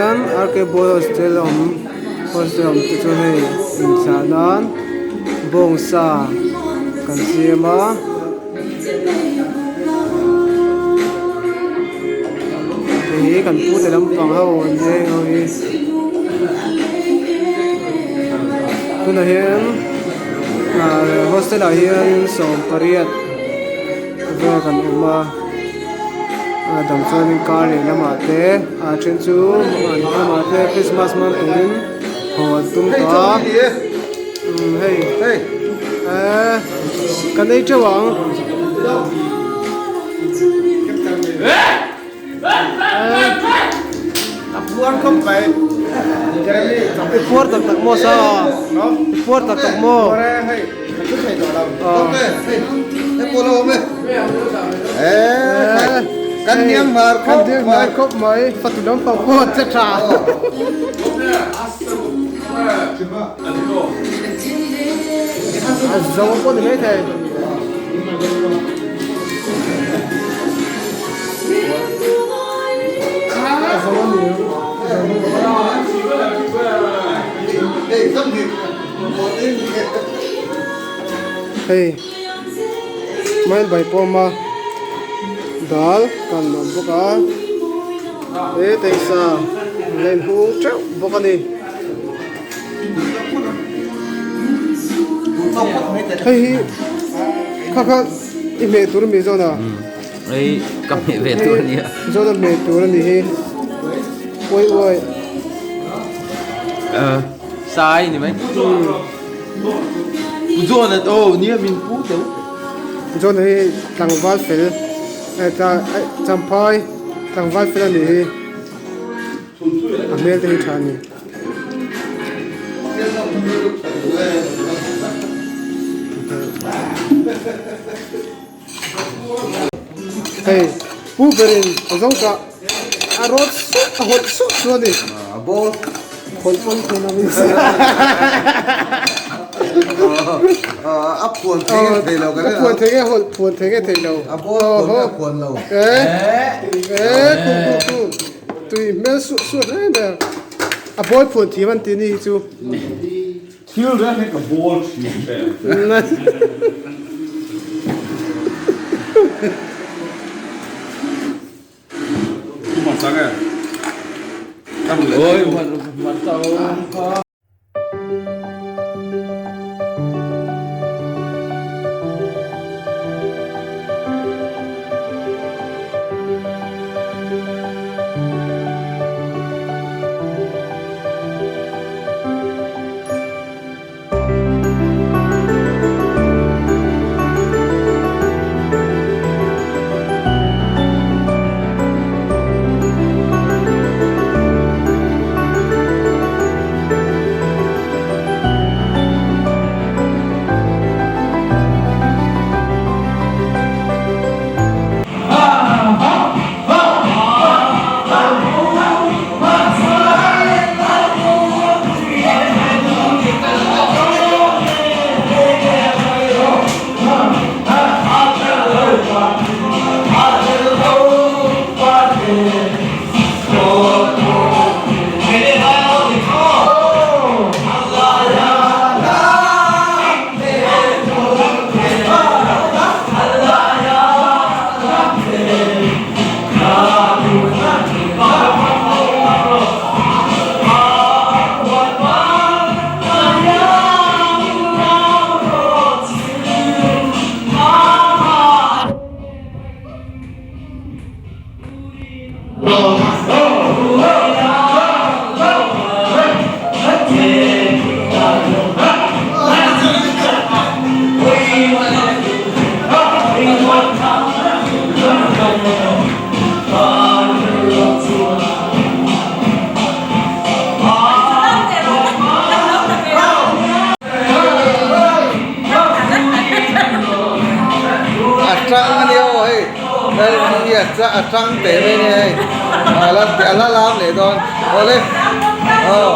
hian R K boy hostel a awm hostel awm te chu hei inthlah nan bawngsa kan siam a. Hei hi kan pu te lampang ho an leng ho hi tunah hian ah hostel ah hian 18 vel kan awm a a dang chuanin kar leh lamah te a then chu an lamah te christmas hmang turin haw an tum tawh a umm hei eee kan ei teuh ang i phuar tak tak maw sa i phuar tak tak maw Kan hniam hnar khawp mai hnar khawp mai fatu lampang pawh an che tha a zo pawh ni maithei. Hei main bai pawm a dal kan awm bawk a he taisa la inhung teuh bawk a ni hei hi kha kha i hmeh tur a mi zawn a. Hei ka hmeh ve tur a nia. Zawn a hmeh tur a ni hi uai uai. Sai ni mai. Pu John a aw nia min pu deuh. John hi tlangval fel champhai tlangval fel a ni hi a hmel te hi tha a ni. Hei pu berin a zo ta a rawt suh a hawlh suh chu a ni. A ball. Hawlh pawn thun a ni. A phuan thei nge thei lo ka A phuan thei nge hawlh phuan thei nge thei lo. A ball phuan nge a phuan lo. Eh eh khu khu khu tui hmel suh suh hle mai a. A ball phuan thiam an ti ni hi chu. Thil reng hi ka bawl thin hle. Ôi, mặt mặt tao. A tang a nia aw hei hei a tang teh mai a nia hei a la lam leh dawn awle aw.